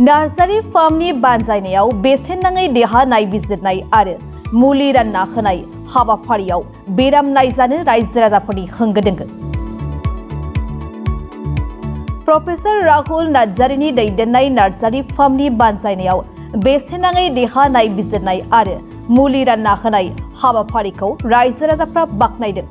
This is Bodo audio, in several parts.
नार्सारि फार्मनि बानजायनायाव बेसेन नाङै देहा नायबिजिरनाय आरो मुलि रानना होनाय हाबाफारियाव बेराम नायजानो रायजो राजाफोरनि होंगो दोंगो। प्रफेसर राहुल नार्जारिनि दैदेननाय नार्सारि फार्मनि बानजायनायाव बेसेन नाङै देहा नायबिजिरनाय आरो मुलि रानना होनाय हाबाफारिखौ रायजो राजाफ्रा बाख्नायदों।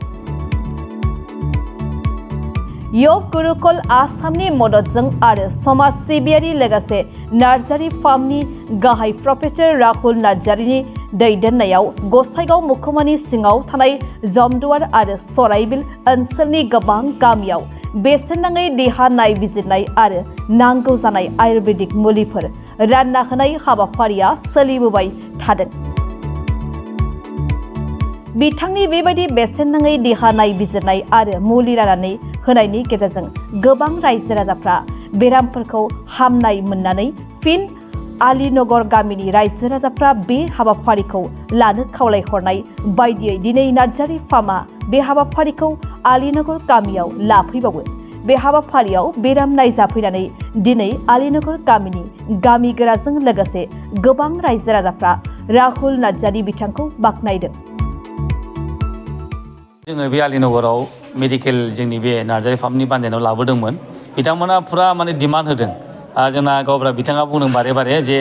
योग गुरुकुल आसामनि मददजों आरो समाज सिबियारि लोगोसे नार्सारि फार्मनि गाहाय प्रफेसर राहुल नार्जारिनि दैदेननायाव गसाइगाव महकुमानि सिङाव थानाय जमदुवार आरो सराइबिल ओनसोलनि गोबां गामियाव बेसेन नाङै देहा नायबिजिरनाय आरो नांगौ जानाय आयुर्वेदिक मुलिफोर रानना होनाय हाबाफारिया सोलिबोबाय थादों। बिथांनि बेबायदि बेसेन नाङै देहा नायबिजिरनाय आरो मुलि राननानै होनायनि गेजेरजों गोबां रायजो राजाफ्रा बेरामफोरखौ हामनाय मोननानै फिन आलीनगर गामिनि रायजो राजाफ्रा बे हाबाफारिखौ लानो खावलायहरनाय बायदियै दिनै नार्जारि फार्मआ बे हाबाफारिखौ आलीनगर गामियाव लाफैबावो। बे हाबाफारियाव बेराम नायजाफैनानै दिनै आलीनगर गामिनि गामि गोराजों लोगोसे गोबां रायजो राजाफ्रा राहुल नार्जारि बिथांखौ बाख्नायदों। जोङो बे आलीनगराव मेडिकेल जोंनि बे नार्जारि फार्मनि बानजायनायाव लाबोदोंमोन। बिथांमोना फुरा डिमान्ड होदों आरो जोंना गावब्रा बिथाङा बुंदों बारे बारे जे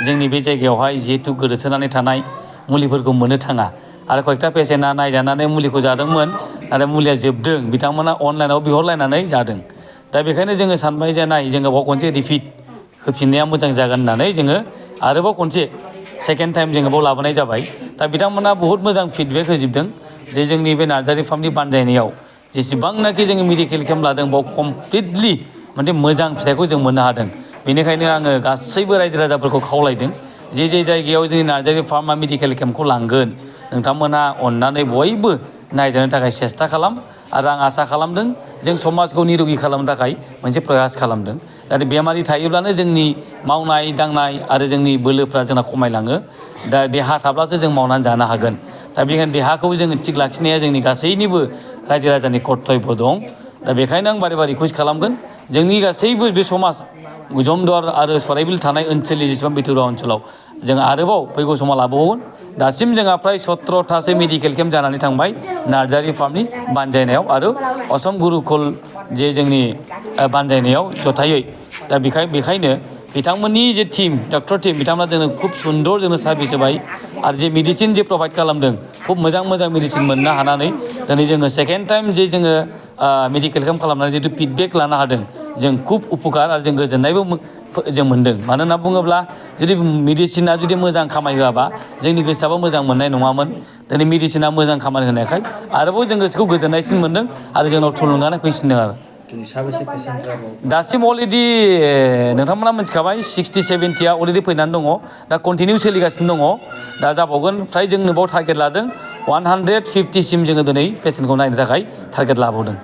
जोंनि बे जायगायावहाय जिहेतु गोदोसोनानै थानाय मुलिफोरखौ मोननो थाङा आरो कयेकथा पेसेन्टआ नायजानानै मुलिखौ जादोंमोन आरो मुलिया जोबदों, बिथांमोना अनलाइनाव बिहरलायनानै जादों। दा बेखायनो जोङो सानबाय जे नाय जोङो बाव खनसे रिपिट होफिननाया मोजां जागोन होननानै जोङो आरोबाव खनसे सेकेन्ड टाइम जोङो बाव लाबोनाय जाबाय। दा बिथांमोना बहुद मोजां फिडबेक होजोबदों जे जोंनि बे नार्जारि फार्मनि बानजायनायाव जेसेबांनाखि जोङो मेडिकेल केम्प लादों बाव कमप्लिटलि मोनसे मोजां फिथाइखौ जों मोननो हादों। बेनिखायनो आङो गासैबो रायजो राजाफोरखौ खावलायदों जे जायगायाव जोंनि नार्जारि फार्मआ मेडिकेल केम्पखौ लांगोन नोंथांमोना अननानै बयबो नायजानो थाखाय सेस्था खालाम आरो आं आसा खालामदों जों समाजखौ निरोगि खालामनो थाखाय मोनसे प्रयास खालामदों। जाहाथे बेमारि थायोब्लानो जोंनि मावनाय दांनाय आरो जोंनि बोलोफ्रा जोंना खमायलाङो। दा देहा थाब्लासो जों मावनानै जानो हागोन। दा बेखायनो देहाखौ जोङो थिग लाखिनाया जोंनि गासैनिबो रायजो राजानि कर्तब्य दं। दा बेखायनो आं बारे बारे रिकुवेस्ट खालामगोन जोंनि गासैबो बे समाज जमदुवार आरो सराइबिल थानाय ओनसोलनि जेसेबां बिथोराव ओनसोलाव जों आरोबाव फैगौ समाव लाबावगोन। दासिम जोंहा फ्राय 17थासो मेडिकेल केम्प जानानै थांबाय नार्जारि फार्मनि बानजायनायाव आरो असम गुरुकुल जे जोंनि बानजायनायाव जथायै। दा बेखायनो बिथांमोननि जे टीम डक्टर टीम बिथांमोना जोंनो खुब सुंदर जोंनो सार्भिस होबाय आरो जे मेडिसिन जे प्रभाइड खालामदों खुब मोजां मेडिसिन मोननो हानानै दिनै जोङो सेकेन्ड टाइम जे जोङो मेडिकेल केम्प खालामनानै जितु फिडबेक लानो हादों जों खुब उपकार आरो जों गोजोननायबो जों मोनदों। मानो होनना बुङोब्ला जुदि मेडिसिना जुदि मोजां खामानि होआबा जोंनि गोसोआबो मोजां मोननाय नङामोन। दिनै मेडिसिना मोजां खामानि होनायखाय आरोबाव जों गोसोखौ गोजोननायसिन मोनदों आरो जोंनाव थुलुंगानाय फैसिनदों आरो। दासिम अलरेडि नोंथांमोना मिथिखाबाय 60-70आ अलरेडि फैनानै दङ। दा कन्टिनिउ सोलिगासिनो दङ। दा जाबावगोन फ्राय जोंनो बाव टारगेट लादों 150सिम जोङो दिनै पेसेन्टखौ नायनो थाखाय टारगेट लाबावदों।